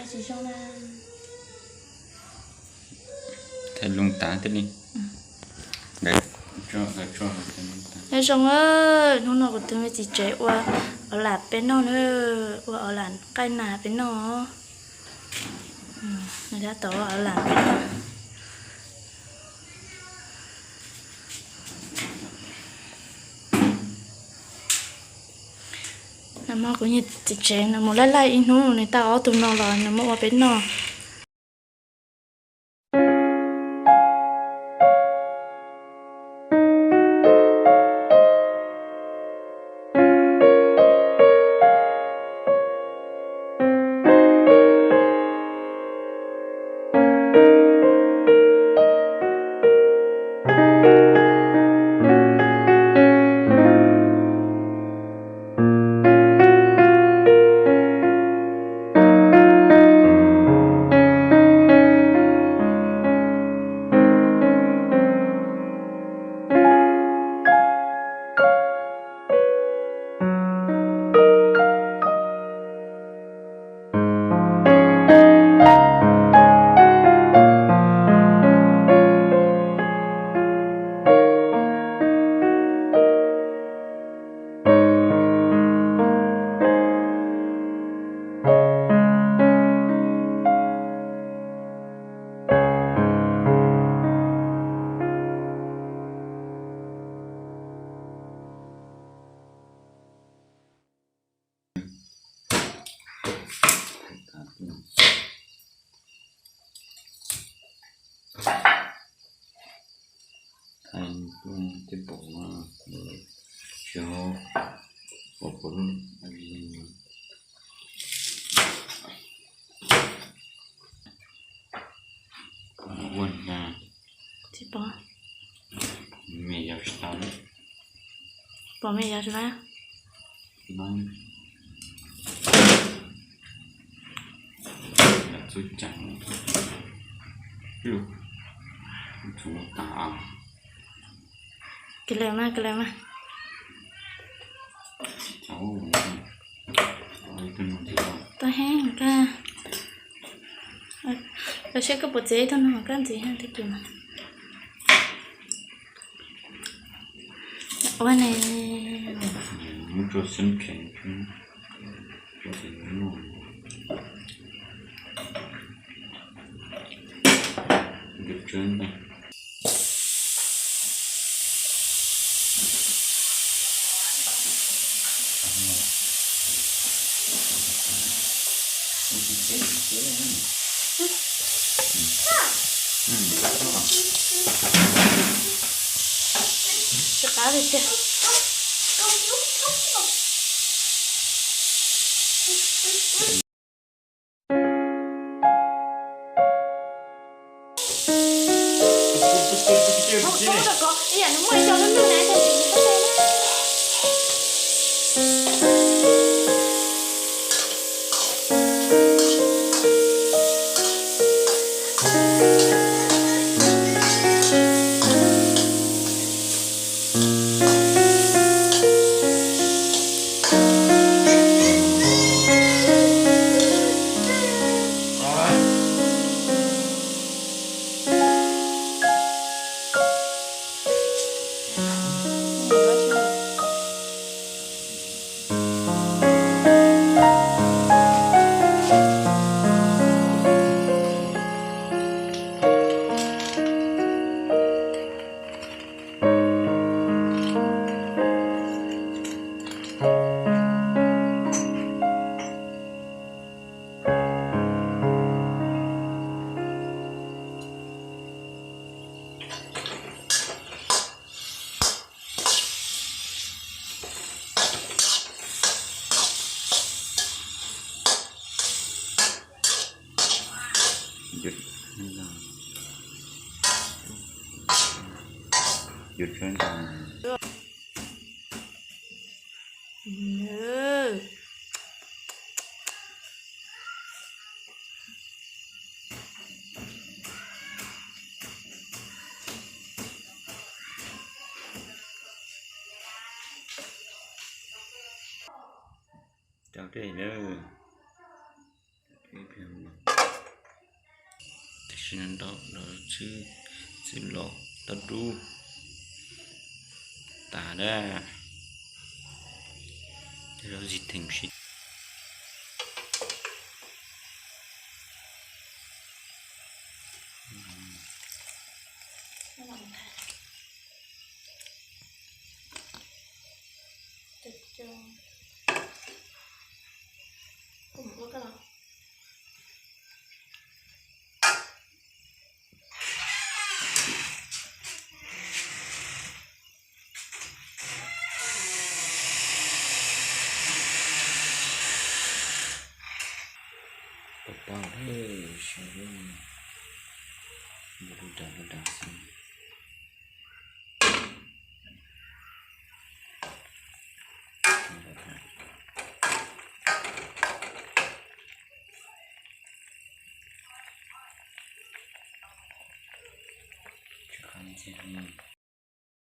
Tsis zoo na. Thaij loo tav thiaj li. Nyob zoo, hnub no kuv tus me txiv tsev ua ov lam peb noj na, ua ov lam nqaij nas peb noj. Nws tab tom ua ov lam peb noj. Nag hmo kuv niag txiv tsev nws mus laij laij ib hnub nws tau ob tug no los nws muab ua peb noj. Tsis pom. Pom me yos tsis na? Kawg lawm mas, kawg lawm mas. Tau heev kawg. Los saib koj puas txiav ib tug no koj ntxiv tag kis mas. Ua ne. Tsis qab li tiag. Rau dej lawm. Tsis ntau los txwb, txwb los tau dub tas na. Zaub zis theem si. Tau tau thiab, sawv daws, npua lub dav lub dav xwb. Tsis qab ntxiag li.